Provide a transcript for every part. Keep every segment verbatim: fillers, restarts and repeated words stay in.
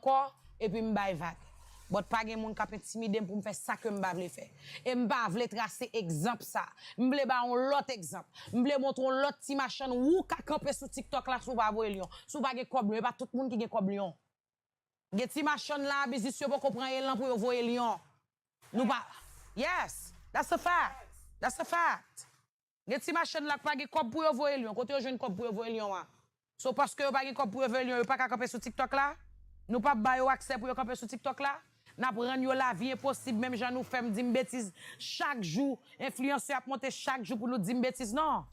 fò, epi m bay vag. But pa gen moun k ap entimide m pou m fè sa ke m pa vle fè. E m pa vle trase egzanp sa. M vle ba yon lòt egzanp. M vle montre yon lòt ti machann ou ka kanpe sou TikTok la si w pa voye Lyon. Si w pa gen kòb Lyon, e pa tout moun ki gen kòb Lyon. Gen ti machann la, biznis yo poko pran elan pou yo voye Lyon. Nou pa, yes, that's a fact. That's a fact. Gen ti machann la k pa gen kòb pou yo voye Lyon. Kote yo jwenn kòb pou yo voye Lyon an? So, paske yo pa gen kòb pou yo voye Lyon, yo pa ka kanpe sou TikTok la? Nou p ap ba yo aksè pou yo kanpe sou TikTok la? N ap rann yo lavi enposib, menm jan nou fè m di m betiz chak jou. Enfliyansè ap monte chak jou pou nou di m betiz, non.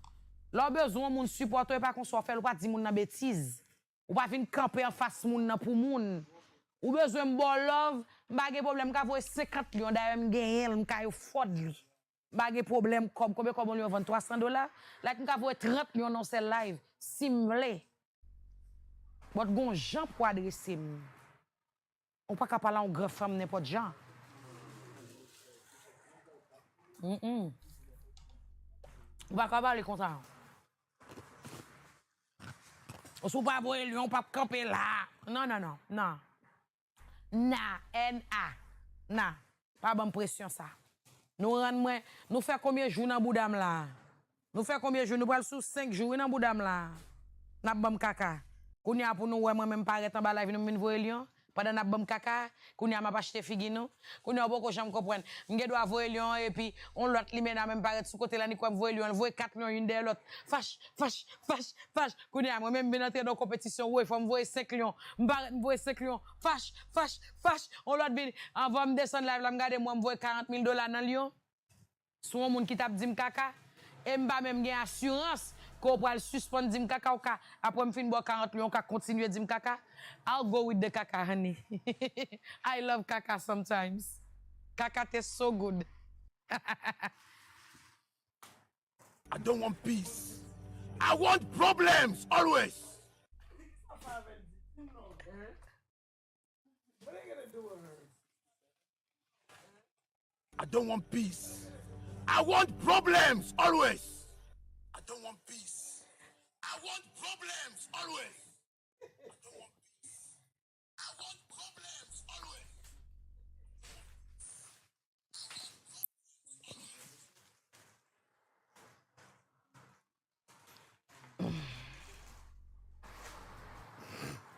Lè w bezwen yon moun sipòte w, e pa konsa w fè l, ou pa di moun nan betiz. Ou pa vin kanpe anfas moun nan pou moun. Ou bezwen m ba w love, m pa gen pwoblèm, m ka voye senkant Lyon, dayè m genyen l, m ka afòd li. M pa gen pwoblèm kòb. Konbyen kòb yon Lyon vann? Twa san dola? Like, m ka voye trant Lyon nan yon sèl live, si m vle. But gon jan pou adrese m. Ou pa ka pale a yon gran fanm nenpòt jan. Mm-mm. Ou pa ka pale konsa. Si w pa voye Lyon, w p ap kanpe la. Non, non, non, non. Na, N A. Na. Pa ban m presyon sa. Nou rann mwen, nou fè konbyen jou nan bouda m la? Nou fè konbyen jou? Nou pral sou senk jou, wi, nan bouda m la. N ap ban m kaka. Kounye a pou nou wè mwen menm parèt anba live nou, m vin voye Lyon. Pandan n ap ban m kaka, kounye a m ap achte figi nou. Kounye a ou poko janm konprann. M gen dwa voye Lyon an epi yon lòt limena menm parèt sou kote l annik wè m voye Lyon an, l voye kat Lyon youn dèyè lòt. Fach, fach, fach, fach. Kounye a mwen menm m vin antre nan yon konpetisyon, woy, fò m voye senk Lyon. M parèt, m voye senk Lyon. Fach, fach, fach. Yon lòt vini. Anvan m desann live la, m gade m wè m voye karant mil dola nan Lyon. Sou yon moun ki t ap di m kaka, e m pa menm gen asirans ke w pral sispann di m kaka, ou ka, apre m fin ba w karant Lyon, ou ka kontinye di m kaka. I'll go with the kaka, honey. I love kaka sometimes. Kaka taste so good. I don't want peace. I want problems always. I don't want peace. I want problems always. I don't want peace. I want problems always. I don't want peace. I want problems always.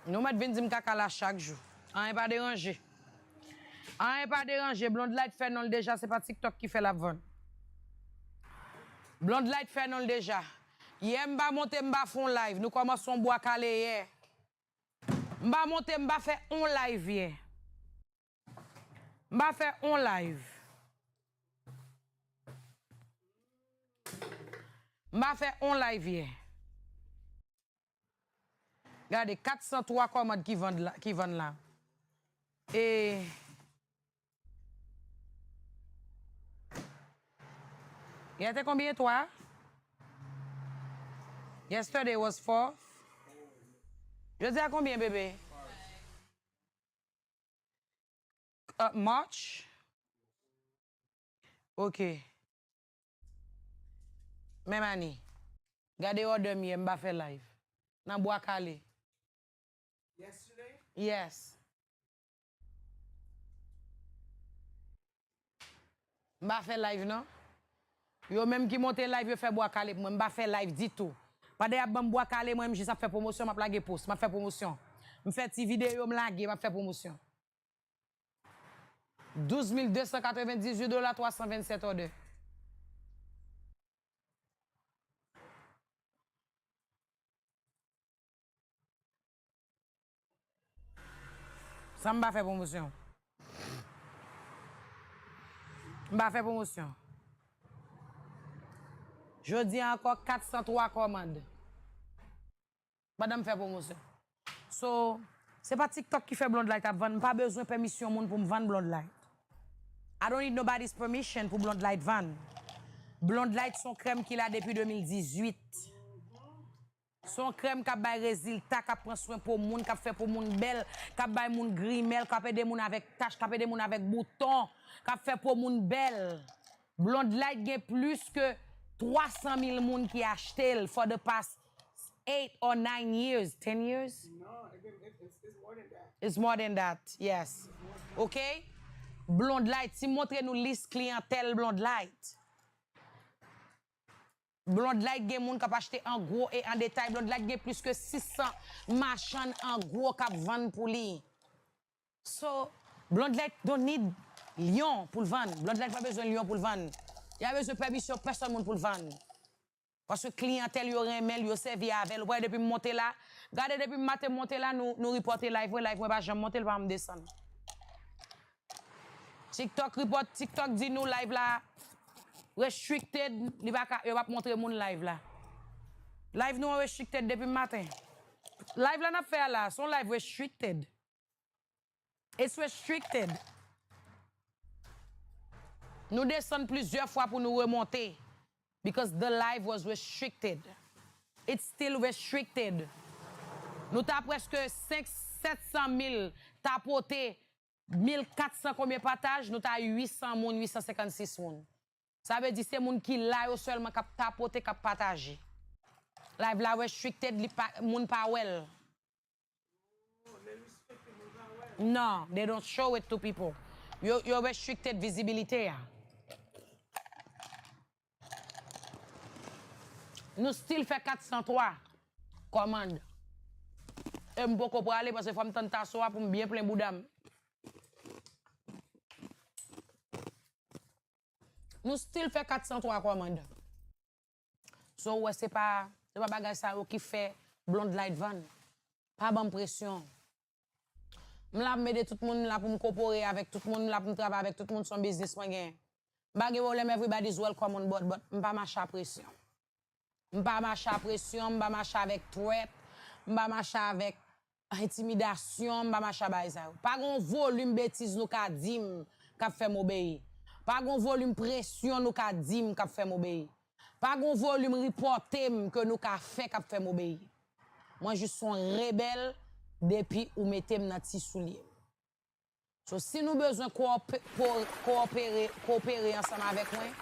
Nou mèt vin di m kaka la chak jou. Anyen pa deranje. Anyen pa deranje. Blondlight fè non l deja, se pa TikTok ki fè l ap vann. Blondlight fè non l deja. Yè m pa monte, m pa fè yon live. Nou kòmanse yon bwa kale yè. M pa monte, m pa fè yon live yè. M pa fè yon live. M pa fè yon live yè. Gade, kat san twa kòmand ki vann la, ki vann la. E yè te konbyen? Twa? Yesterday was four. Jodi a konbyen, bebe? Uh, March? Ok. Men Mani, gade òdè m yè, m pa fè live. Nan bwa kale. Yesterday? Yes. M pa fè live non. Yo menm ki monte live, yo fè bwa kale pou mwen. M pa fè live ditou. Pandan y ap ban m bwa kale, mwen m jis ap fè pwomosyon, m ap lage post, m ap fè pwomosyon. M fè ti videyo, m lage, m ap fè pwomosyon. Douz mil de san katrevendizuit dola, twa san vennsèt òdè. Sa m pa fè pwomosyon. M pa fè pwomosyon. Jodi a ankò, kat san twa kòmand. Pandan m fè pwomosyon. So, se pa TikTok ki fè Blondlight ap vann. M pa bezwen pèmisyon moun pou m vann Blondlight. I don't need nobody's permission pou Blondlight vann. Blondlight se yon krèm ki la depi de mil dizuit. Se yon krèm k ap bay rezilta, k ap pran swen po moun, k ap fè po moun bèl, k ap bay moun grimèl, k ap ede moun avèk tach, k ap ede moun avèk bouton, k ap fè po moun bèl. Blondlight gen plis ke twa san mil moun ki achte l for the past eight or nine years, ten years? No, it, it, it's, it's more than that. It's more than that, yes. Ok? Blonde Light, si m montre nou lis kliyantèl Blonde Light. Blonde Light gen moun k ap achte an gwo e an detay. Blonde Light gen plis ke sis san machann an gwo k ap vann pou li. So, Blonde Light don't need lyon pou l vann. Blonde Light pa bezwen lyon pou l vann. Li pa bezwen pèmisyon pèsonn moun pou l vann. Paske kliyantèl yo renmen l, yo sèvi avè l. Ou wè depi m monte la, gade depi m maten monte la, nou, nou ripòte live, wi, live mwen pa janm monte, l pa janm desann. TikTok report, TikTok di nou live la restricted, li pa ka, yo p ap montre moun live la. Live nou an restricted depi maten. Live la n ap fè a la, se yon live restricted. It's restricted. Nou desann plizyè fwa pou nou remonte. Because the live was restricted. It's still restricted. Nou ta prèske senk, sèt san mil tapote, mil kat san konbyen pataj, nou ta uit san moun, uit san senkannsis moun. Sa vle di se moun ki la yo sèlman k ap tapote, k ap pataje. Live la restricted, li pa, moun pa wè l. No, they don't show it to people. Yo, yo restricted vizibilite a. Nou still fè kat san twa kòmand. E m poko prale paske fò m tann taso a pou m byen plen bouda m. Nou still fè kat san twa kòmand. So, ou wè, se pa, se pa bagay sa yo ki fè Blonde Light vann. Pa ban m presyon. M la pou m ede tout moun, m la pou m kopore avèk tout moun, m la pou m travay avèk tout moun, se yon biznis mwen genyen. M pa gen pwoblèm, everybody's welcome on board, but m pa mache a presyon. M pa mache a presyon, m pa mache avèk threat, m pa mache avèk entimidasyon, m pa mache a bagay sa yo. Pa gen yon volim betiz nou ka di m k ap fè m obeyi. Pa gen yon volim presyon nou ka di m k ap fè m obeyi. Pa gen yon volim ripòte m ke nou ka fè k ap fè m obeyi. Mwen jis se yon rebèl depi ou mete m nan ti soulye m. So, si nou bezwen kowòpe-, ko-, kowòpere, kowopere ansanm avèk mwen,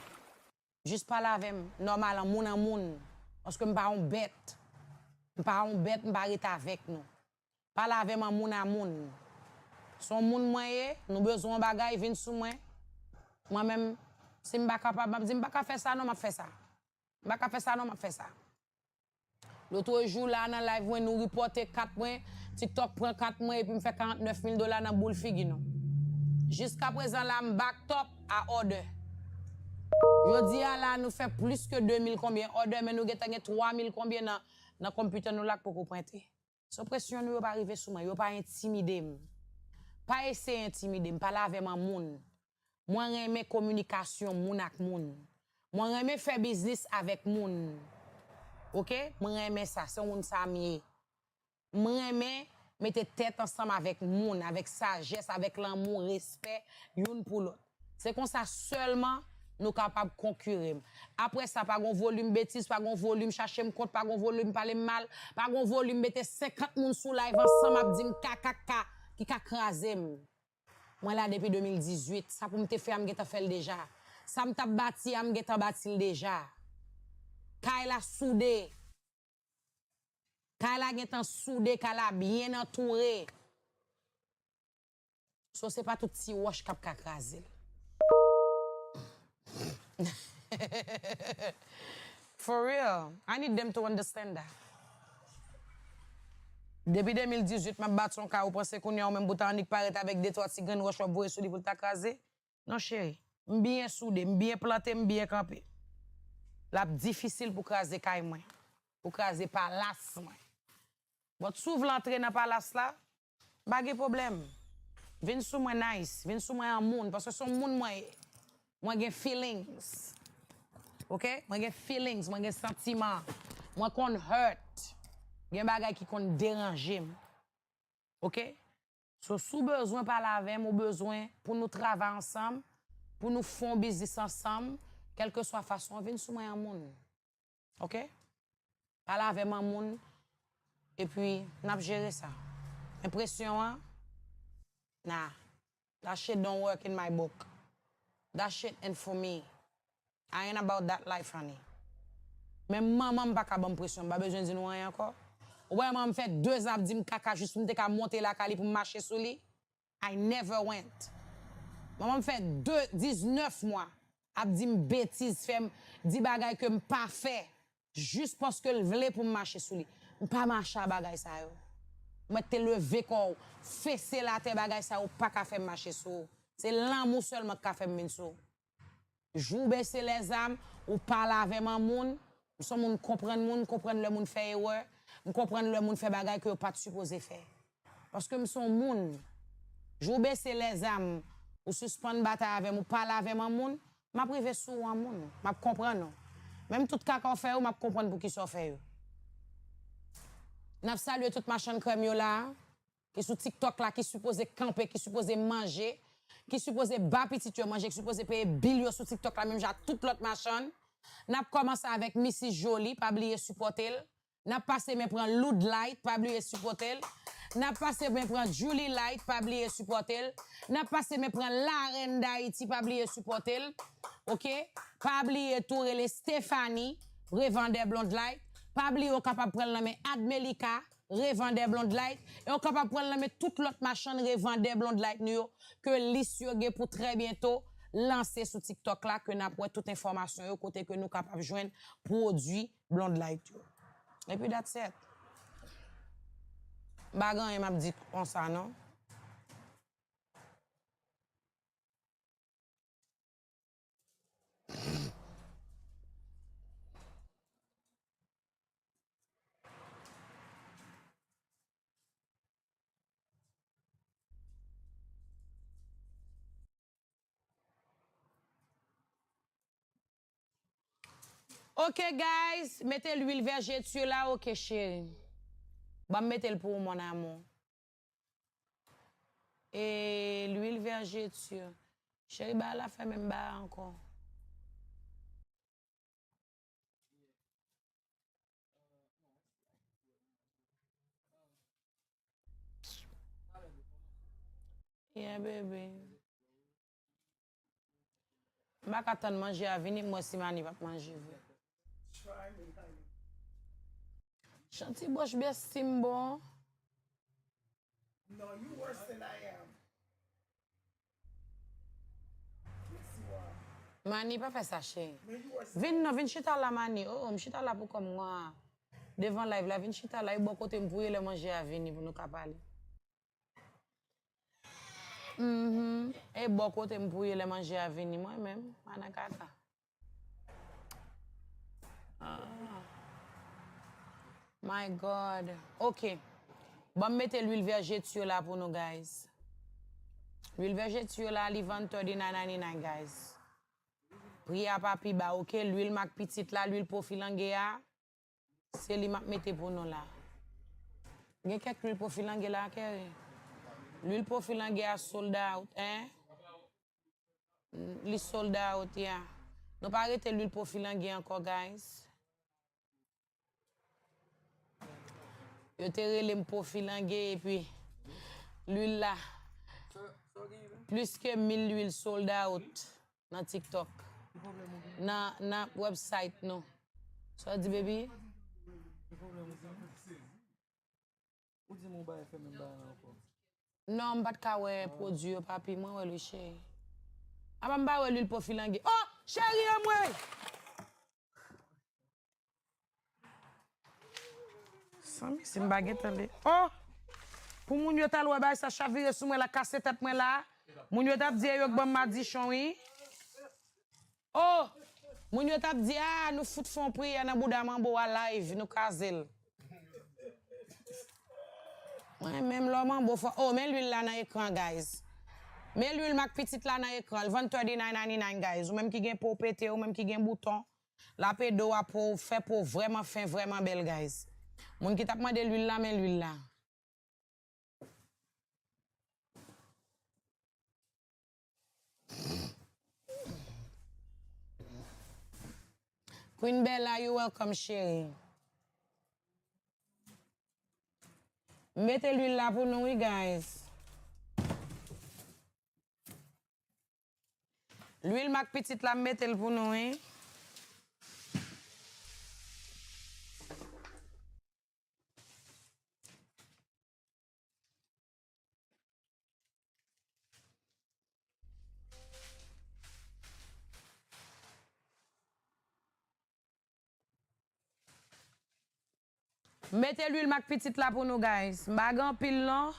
jis pale avè m, nòmal, an moun an moun. Paske m pa yon bèt. M pa yon bèt, m pa ret avèk nou. Pale avè m an moun a moun. Se yon moun mwen ye, nou bezwen yon bagay, vin sou mwen. Mwen menm, si m pa kapab, m ap di, "M pa ka fè sa non, m ap fè sa. M pa ka fè sa non, m ap fè sa." Lòt jou la, nan live mwen, nou ripòte kat mwen, TikTok pran kat mwen, epi m fè karantnèf mil dola nan boul figi nou. Jiskaprezan la, m back top a òdè. Jodi a la, nou fè plis ke de mil konbyen òdè, men nou gentan gen twa mil konbyen nan, nan konpitè nou la k poko prente. So presyon nou yo pa rive sou mwen, yo pa entimide m. Pa eseye entimide m, pale avè m an moun. Mwen renmen kominikasyon moun ak moun. Mwen renmen fè biznis avèk moun. Oke? Mwen renmen sa, se yon moun sa m ye. Mwen renmen mete tèt ansanm avèk moun, avèk sajès, avèk lanmou, respè, youn pou lòt. Se konsa sèlman nou kapab konkire m. Apre sa, pa gon volim betiz, pa gon volim chache m kont, pa gon volim pale m mal, pa gon volim mete senkant moun sou live ansanm ap di m kakaka ki ka kraze m. Mwen la depi de mil dizuit, sa pou m te fè a m gentan fè l deja. Sa m t ap bati a m gentan bati l deja. Kay la soude. Kay la gentan soude, kay la byen antoure. So, se pa tout ti wòch k ap ka kraze l. For real, I need them to understand that. Depi de mil dizuit, m ap bati yon kay, ou panse kounye a ou menm pou ta annik parèt avèk de twa ti grenn wòch w ap voye sou li pou l ta kraze? Non, cheri. M byen soude, m byen plante, m byen kanpe. L ap difisil pou kraze kay mwen, pou kraze palas mwen. But si w vle antre nan palas la, pa gen pwoblèm. Vin sou mwen nice, vin sou mwen an moun, paske se yon moun mwen ye. Mwen gen feelings. Oke? Mwen gen feelings, mwen gen santiman. Mwen konn hurt. Gen bagay ki konn deranje m. Oke? So, si w bezwen pale avè m, ou bezwen pou nou travay ansanm, pou nou fè yon biznis ansanm, kèlkeswa fason, vin sou mwen an moun. Oke? Pale avè m an moun, epi n ap jere sa. Men presyon an, nah. That shit don't work in my book. That shit ain't for me. I ain't about that life, honey. Menm manman m pa ka ban m presyon, m pa bezwen di nou anyen ankò. Ou wè manman m fè de zan ap di m kaka jis pou m te ka monte lakay li pou m mache sou li? I never went. Manman m fè de, diznèf mwa ap di m betiz, fè m di bagay ke m pa fè, jis paske l vle pou m mache sou li. M pa mache a bagay sa yo. Mwen te leve kò w, fese l atè, bagay sa yo pa ka fè m mache sou ou. Se lanmou sèlman k ka fè m vin sou ou. Jou w bese lèzam, ou pale avè m an moun, m se yon moun konprann moun, m konprann lè moun fè erè, m konprann lè moun fè bagay ke yo pa t sipoze fè. Paske m se yon moun. Jou w bese lèzam, ou sispann batay avè m, ou pale avè m an moun, m ap rive sou ou an moun, m ap konprann ou. Menm tout kaka w fè yo, m ap konprann poukisa w fè yo. N ap salye tout machann krèm yo la a, ki sou TikTok la, ki sipoze kanpe, ki sipoze manje, ki sipoze ba pitit yo manje, ki sipoze peye bil yo sou TikTok la, menm jan ak tout lòt machann. N ap kòmanse avèk Misis Jolie, pa bliye sipòte l. N ap pase men pran Loudlight, pa bliye sipòte l. N ap pase men pran Julie Light, pa bliye sipòte l. N ap pase men pran Larèn Dayiti, pa bliye sipòte l. Oke? Pa bliye tou rele Stephanie, revandè Blonde Light. Pa bliye w kapab pran l nan men Admelika, revandè Blonde Light, e w kapab pran l nan men tout lòt machann revandè Blonde Light nou yo, ke lis yo gen pou trè byento lanse sou TikTok la, ke n ap wè tout enfòmasyon yo, kote ke nou kapab jwenn pwodui Blonde Light yo. Epi that's it. M pa gen anyen m ap di konsa, non. Ok, guys, mete lwil vèjeti la, ok, cheri. Ban m mete l pou ou, mon amour. E lwil vèjeti. Cheri, ba la fè menm ba ankò. Yeah, baby. M pa ka tann manje a vini, m wè si Mani p ap manje vre. Chanti bòch bèstim bon. No, you worse than I am. Mani, pa fè sa, cheri. Vin non, vin chita la, Mani. Oh, oh, m chita la pou kò m, mwa. Devan live la, vin chita la. E bò kote m pou ye lè manje a vini pou nou ka pale. Mhm. E bò kote m pou ye lè manje a vini, mwen menm, Mana Kaka. Ah. My God. Ok. Ban m mete lwil vèjeti yo la pou nou, guys. Lwil vèjeti yo la, li vann thirty-nine ninety-nine, guys. Pri a pa pi ba, ok? Lwil mak pitit la, lwil pwofilange a, se li m ap mete pou nou la. Gen kèk lwil pwofilange la, kè wi. Lwil pwofilange a sold out, en? Li sold out, yeah. Nou pa rete lwil pwofilange ankò, guys. Yo te rele m pwofilange, epi lwil la, plis ke mil lwil sold out nan TikTok. Nan, nan website nou. Sa w di, baby? Ou di m ou bay fè menm bagay la ankò. Non, m pa t ka wè pwodui yo, papi. Mwen wè l wi, cheri. Apa m pa wè lwil pwofilange. Oh! Cheri, anmwey! Sanmi, si m pa gentan li. Oh! Pou moun yo t al wè bagay sa chavire sou mwen la, kase tèt mwen la. Moun yo t ap di e yo k ban m madichon, wi. Oh! Moun yo t ap di, ah, nou fout fè yon priyè nan bouda manbo a live, nou kraze l. Mwen menm lè manbo fò. Oh, men lwil la nan ekran, guys. Men lwil mak pitit la nan ekran. L vann thirty-nine ninety-nine, guys. Ou menm ki gen po pete, ou menm ki gen bouton, l ap ede w a po, fè po vrèman fen, vrèman bèl, guys. Moun ki t ap mande lwil la, men lwil la. Queen Bella, you welcome, cheri. M mete lwil la pou nou, wi, guys. Lwil mak pitit la, m mete l pou nou, wi. Mete lwil m ak pitit la pou nou, guys. M pa gen anpil, non.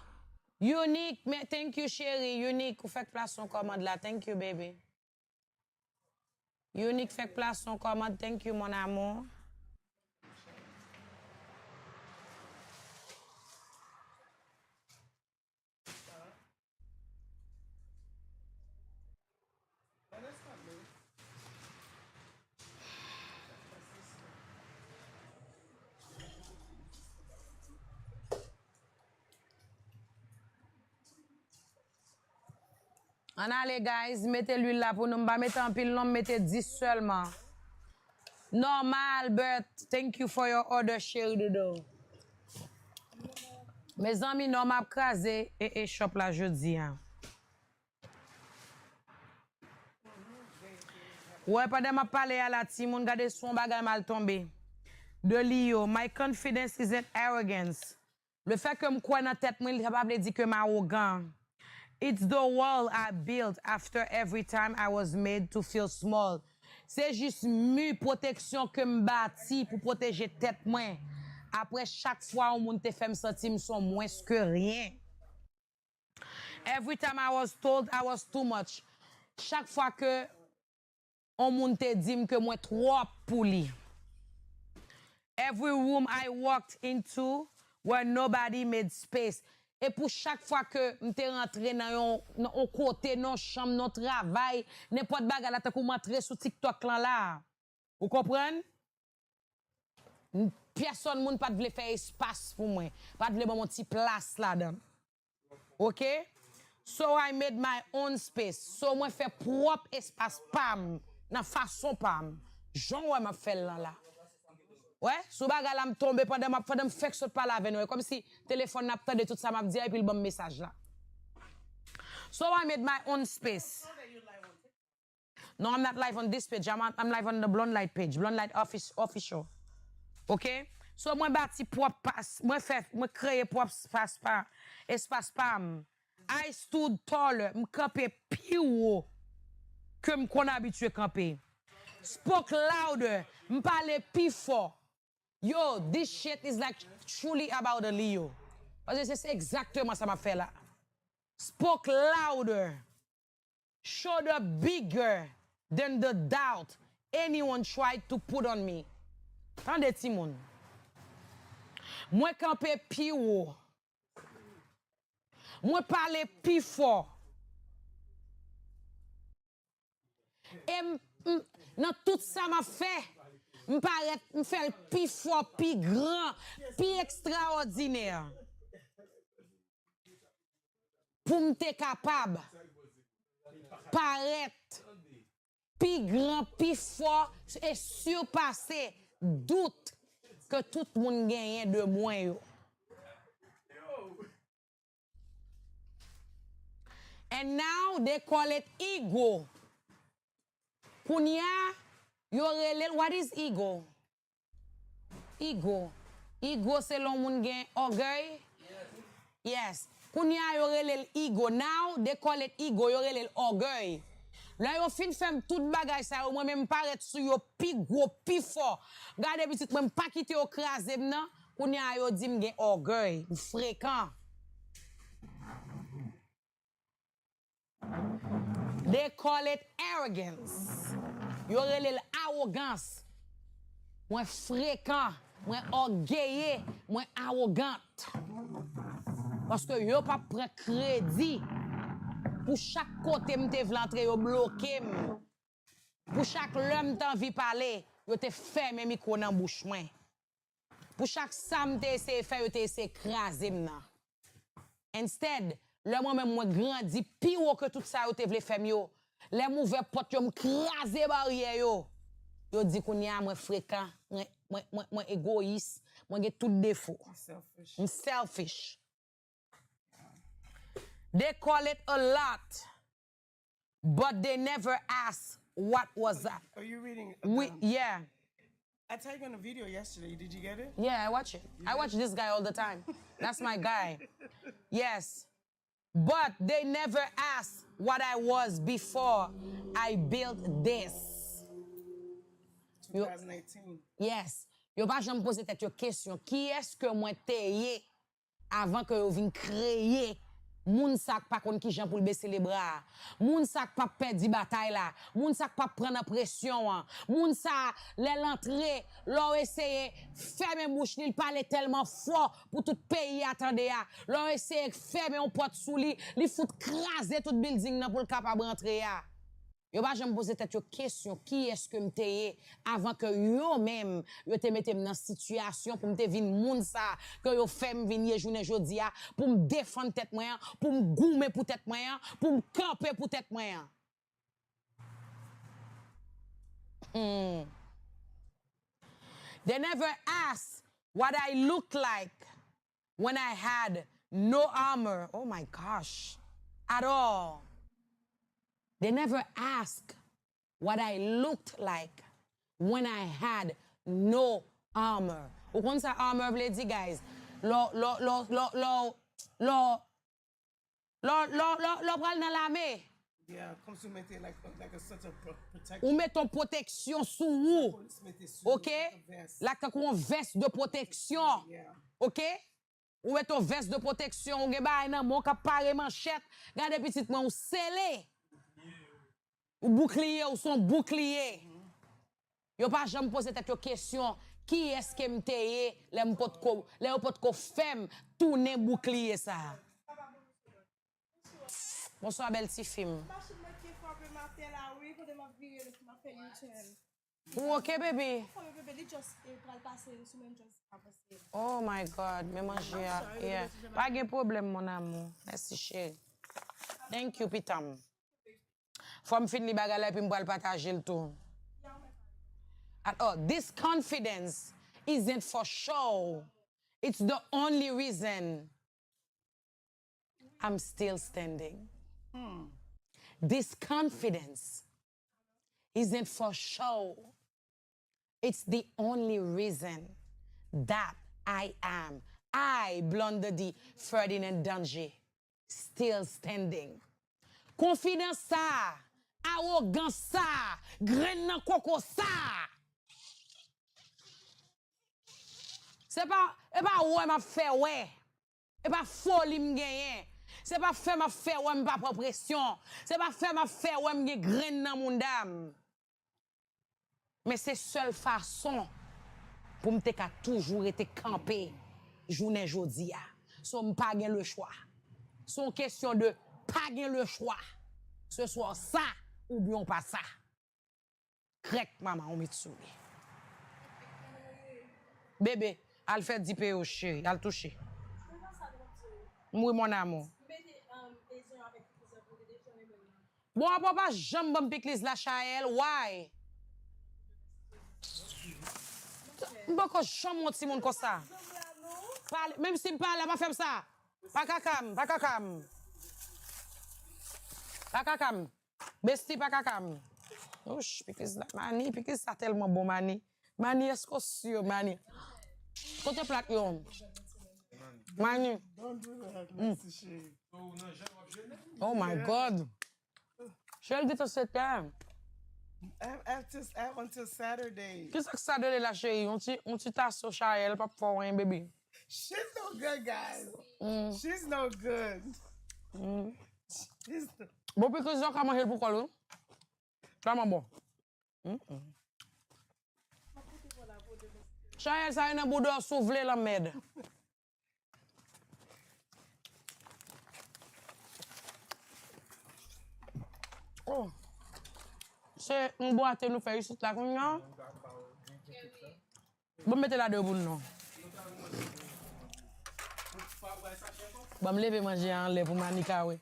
Unique, men, thank you, cheri. Unique, ou fèk plase yon kòmand la. Thank you, baby. Unique fèk plase yon kòmand. Thank you, mon amour. Ann ale, guys, mete lwil la pou nou. M pa mete anpil non, m mete dis sèlman. Norma Albert, thank you for your order, cheri doudou. Mezanmi, Norma ap kraze e, e shop la jodi a. Wè, pandan m ap pale a la, timoun, gade sou yon bagay m al tonbe. De Lio, my confidence isn't arrogance. Le fait que m kwè nan tèt mwen, sa pa vle di ke m awogan. It's the wall I built after every time I was made to feel small. Se jis mi pwoteksyon ke m bati pou pwoteje tèt mwen. Apre chak fwa yon moun te fè m santi m se yon mwens ke ryen. Every time I was told I was too much. Chak fwa ke yon moun te di m ke mwen twòp pou li. Every room I walked into where nobody made space. E pou chak fwa ke m te rantre nan yon, nan yon kote, nan yon chanm, nan yon travay, nenpòt bagay la, tankou m antre sou TikTok lan la. Ou konprann? N-, pèsonn moun pa t vle fè espas pou mwen. Pa t vle ban m yon ti plas ladan. Ok? So I made my own space. So mwen fè pwòp espas pa m, nan fason pa m. Jan w wè m ap fè l lan la. Wè, sou bagay la m tonbe pandan m ap, pandan m fèk sot pale avè nou. E kòmsi telefòn nan ap tande tout sa m ap di a epi l ban m mesaj la. So I made my own space. No, I'm not live on this page. I'm, I'm live on the Blonde Light page. Blonde Light office, official. Ok? So, mwen bati pwòp pas, mwen fè, mwen kreye pwòp espas pa, espas pa m. I stood taller. M kanpe pi wo ke m konn abitye kanpe. Spoke louder. M pale pi fò. Yo, this shit is like truly about a Leo. Paske se, se egzakteman sa m ap fè la. Spoke louder. Showed up bigger than the doubt anyone tried to put on me. Tande, timoun. Mwen kanpe pi wo. Mwen pale pi fò. E m, m, nan tout sa m ap fè, m parèt, m fè l pi fò, pi gran, pi ekstraòdinè. Pou m te kapab parèt pi gran, pi fò e sipase dout ke tout moun genyen de mwen yo. And now they call it ego. Kounye a, yo rele l, what is ego? Ego. Ego se lè yon moun gen ògèy. Yes. Kounye a, yo rele l ego. Now, they call it ego. Yo rele l ògèy. Lè yo fin fè m tout bagay sa yo, mwen menm m parèt sou yo pi gwo, pi fò. Gade pitit mwen, m pa kite yo kraze m nan. Kounye a, yo di m gen ògèy. M frekan. They call it arrogance. Yo rele l awogans. Mwen frekan, mwen ògeye, mwen awogant. Paske yo p ap pran kredi pou chak kote m te vle antre, yo bloke m. Pou chak lè m te anvi pale, yo te fèmen mikwo nan bouch mwen. Pou chak sa m te eseye fè, yo te eseye kraze m nan. Instead, lè mwen menm mwen grandi pi wo ke tout sa yo te vle fè m yo, lè m ouvè pòt yo, m kraze baryè yo, yo di kounye a mwen frekan, mwen, mwen, mwen, mwen egoyis, mwen gen tout defo. M selfish. M selfish. They call it a lot, but they never ask what was that. Are you reading? We, um, yeah. I tagged you in a video yesterday. Did you get it? Yeah, I watch it. I watch this guy all the time. That's my guy. Yes. But they never ask what I was before I built this. You, twenty eighteen. Yes. Yo pa janm poze tèt yo kesyon, kiyès ke mwen te ye avan ke yo vin kreye moun sa k pa konn kijan pou l bese lebra a? Moun sa k p ap pèdi batay la? Moun sa k p ap pran nan presyon an? Moun sa, lè l antre, lè w eseye fèmen bouch li, l pale tèlman fò pou tout peyi a tande a. Lè w eseye fèmen yon pòt sou li, li fout kraze tout bilding nan pou l kapab rantre a. Yo pa janm poze tèt yo kesyon, kiyès ke m te ye avan ke yo menm, yo te mete m nan sitiyasyon pou m te vin moun sa ke yo fè m vin ye jounen jodi a, pou m defann tèt mwen an, pou m goumen pou tèt mwen an, pou m kanpe pou tèt mwen an. Hmm. They never ask what I look like when I had no armor. Oh my gosh. At all. They never ask what I looked like when I had no armor. Ou konn sa armor vle di, guys? Lò, lò, lò, lò, lò, lò, lò, lò, lò, lò pral nan lame. Yeah, kòmsi w mete like, like a sort of pro- protection. Ou mete yon pwoteksyon sou ou. Polis mete sou yo, ok? Like a vest. Like tankou yon vès de pwoteksyon. Yeah. Ok? Ou mete yon vès de pwoteksyon, ou gen bagay nan men w k ap pare manchèt. Gade pitit mwen, ou sele. Ou boukliye, ou se yon boukliye. Yo pa janm poze tèt yo kesyon, kiyès ke m te ye lè m potko, lè yo potko fè m tounen boukliye sa a? Bonswa, bèl ti fi m. Machin mwen ki frape m atè la, wi, kote m ap vire, m ap fè U-turn. Ou ok, baby? Frape bebe, li just, eh, pral pase, sou menm just avanse. Oh my God, men manje a. Yeah. Pa gen pwoblèm, mon amour. Mèsi, cheri. Thank you, pitanm. Fò m fin li bagay la, epi m pral pataje l tou. At all. This confidence isn't for show. It's the only reason I'm still standing. This confidence isn't for show. It's the only reason that I am, I, Blondedy Ferdinand Danger, still standing. Konfidans sa, awogans sa, grenn nan koko sa. Se pa, e pa wè m ap fè wè. E pa foli m genyen. Se pa fè m ap fè wè m pa pran presyon. Se pa fè m ap fè wè m gen grenn nan mounda m. Men se sèl fason pou m te ka toujou rete kanpe jounen jodi a. So, m pa gen le chwa. Se yon kesyon de pa gen le chwa. Se swa w sa oubyen w pa sa. Krèk manman w met sou li. Bebe, al fè dipe yo, cheri. Al touche. M wi, mon amour. Bon, apa w pa janm ban m pikliz la, Chaël? Why? M poko janm wè yon timoun konsa. Pale, menm si m pale, pa fè m sa. Pa kaka m, pa kaka m. Pa kaka m. Besti pa kaka m. Ouch, pikliz la, Mani, pikliz sa tèlman bon, Mani. Mani, èske w si, Mani? Kote plat yo? Mani. Don't do that, Missy Shea. Oh my God. Chèl di to se tè. I have, I have till, I have until Saturday. Kisa k sa dele la, cheri? Yon ti, yon ti taso Chaël, p ap fè w anyen, baby. She's no good, guys. Mm. She's no good. Mm. She's no... Bon, pikliz yo ka manje l pou kò l, wi. Tèlman bon. Mm-mm. Chaël, sa e nan bouda w, si w vle, lanmèd. Oh. Se yon bwate nou fè isit la kounye a. Bon, mete la de pou nou. Bon, m leve manje a anlè pou Manika wè.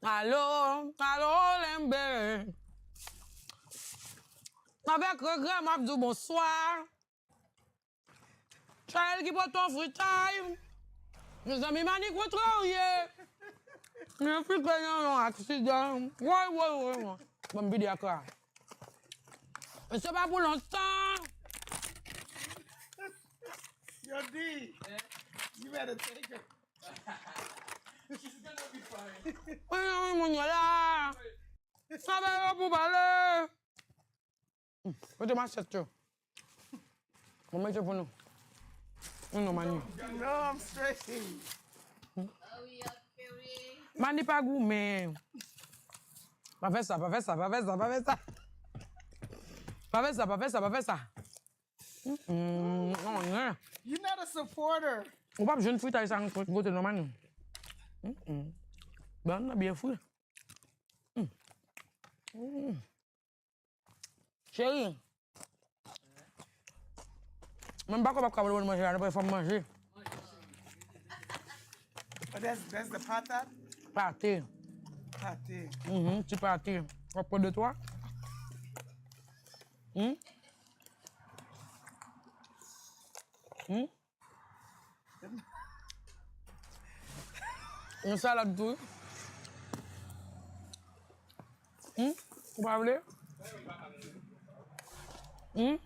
Alo, alo, Lenbe. Avèk regrè, m ap di w bonswa. Chaël ki pote w fritay. Mezanmi, Mani kontrarye. Li fike nan yon aksidan. Woy, woy, woy, woy. Ban m vide ekran. E se pa pou lontan. Yo, D, you better take her. Mezanmi, moun yo la. Sa ba yo pou pale. Kote masyèt yo? Mwen mete pou nou. Non, non, Mani. No, I'm straight. Mani pa goumen. Pa fè sa, pa fè sa, pa fè sa, pa fè sa. Pa fè sa, pa fè sa, pa fè sa. Mm, mm, mm. You're not a supporter. Ou p ap jwenn fritay sa nan kote non, Mani. Mm, mm. Bann nan byen fri. Mm. Mm. Cheri, mwen m pa kwè m ap kapab manje la, nou fò m manje. Oh, that's, that's the pata? Pate. Pate. Mhm, ti pate. W ap pran de twa? Hmm? Hmm? Yon salad tou wi. Hmm? Ou pa vle? Hmm?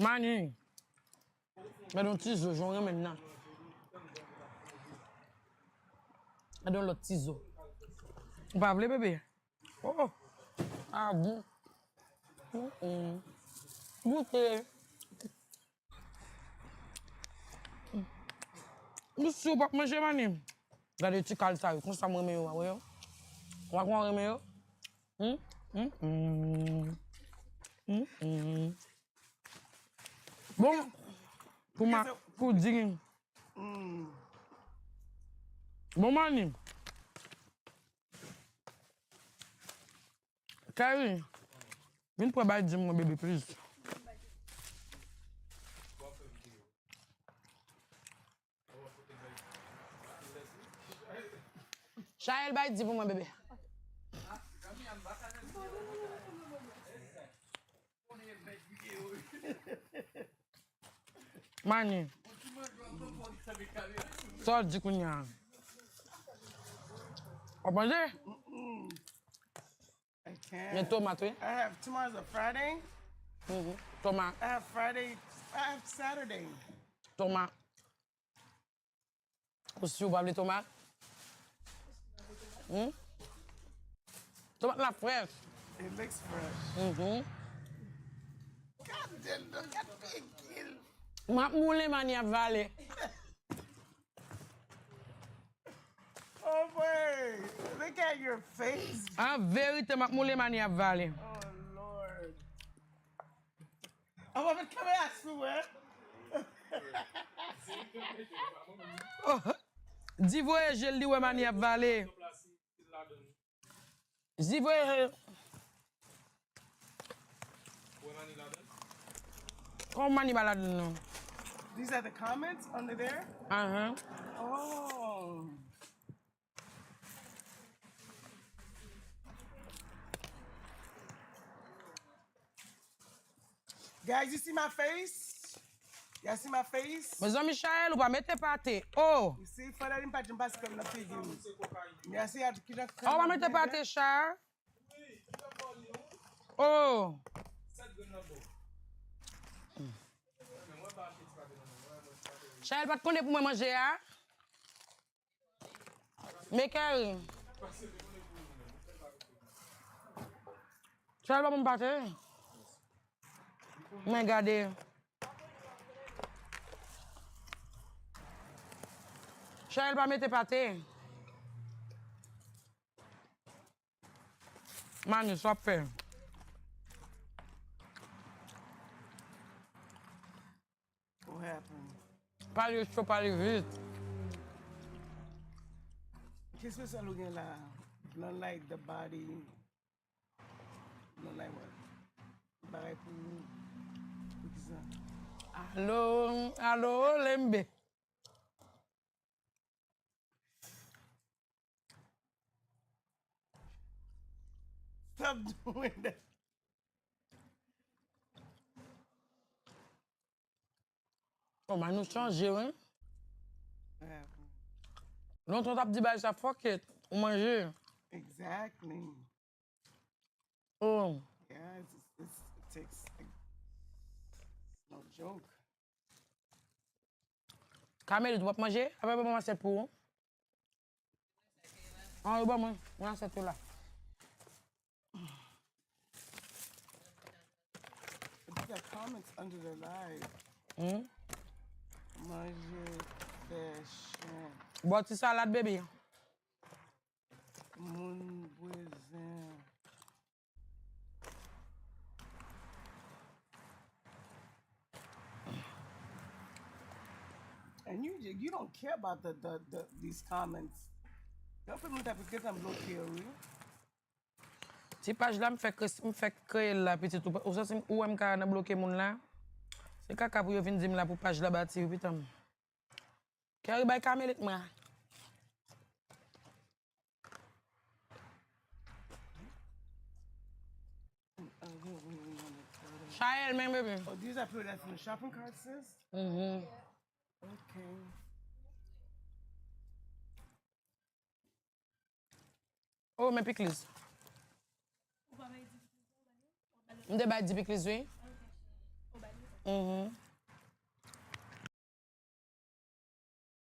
Mani. Gade yon ti zo, jan w renmen l nan. Gade yon lòt ti zo. Ou pa vle, bebe? Oh! Ah bon? Mm-mm. Goute. Ou si w p ap manje, Mani? Gade ti kal sa yo, konsa m renmen yo, w wè yo? W wè kòman w renmen yo? Hmm? Hmm? Hmm? Hmm? Hmm? Bon, pou ma, pou di. Hmm. Bon, Mani. Kari, vin pran bay di mwen, bebe, please. Chaël, bay di pou mwen, bebe. Mani. Sa w di kounye a? W ap manje? I can't. Men tomat, wi. I have, tomorrow's a Friday. Mhm. Tomat. I have Friday. I have Saturday. Tomat. Ou si ou pa vle tomat? Hmm? Tomat la fresh. It looks fresh. Mhm. Gad Deldo, gad figi l. M ap moule, Mani ap vale. Oh boy, look at your face. An verite, m ap moule, Mani ap vale. Oh Lord. An pa met kamera sou mwen. Oh. Di voye je l, li wè Mani ap vale. Di voye je l. Kòman Mani pa ladan non? These are the comments under there? Ahan. Oh. Guys, you see my face? Y'all see my face? Mezanmi, Chaël, ou pa mete pate. Oh! You see, fada li m pa janm pase kòm nan figi m. Y'all see how kijan kòm. Oh, ou pa mete pate, Chaël. Oh! Chaël pa t konnen pou mwen manje a. Men kari. Chaël pa bon pate. Men gade. Chaël pa mete pate. Mani, sa w ap fè? What happened? Pale cho, pale vit. Ki espesyal ou gen la? Blanc like the body. Blanc like what? Bagay pou, pou kisa? Alo, alo, lembe. Stop doing that. Kòman nou chanje, wi? Lontan w t ap di bagay sa, fuck it, ou manje. Exactly. Oh. Yeah, it's, it's, it takes, like, it's no joke. Kamelit, w ap manje? Apre, ban mwen asyèt pou ou. An, yo ban mwen, mwen asyèt ou la. comments under the live. Hmm? Manje fè chen. Bò ti salad, baby. Moun bwezen. And you, you don't care about the, the, the, these comments. Yo fè moun ta gentan bloke yo, wi. Ti paj la, m fèk kre- m fèk kreye l la, pitit. Ou, ou santi ou wè m ka nan bloke moun la? Se kaka pou yo vin di m la pou paj la bati, wi, pitan m. Kè ri bay kamelit mwen. Chayèl, men, bebe. Oh, these are people that's in the shopping cart, sis? Mhm. Okay. Oh, men pikliz. M te bay di pikliz, wi.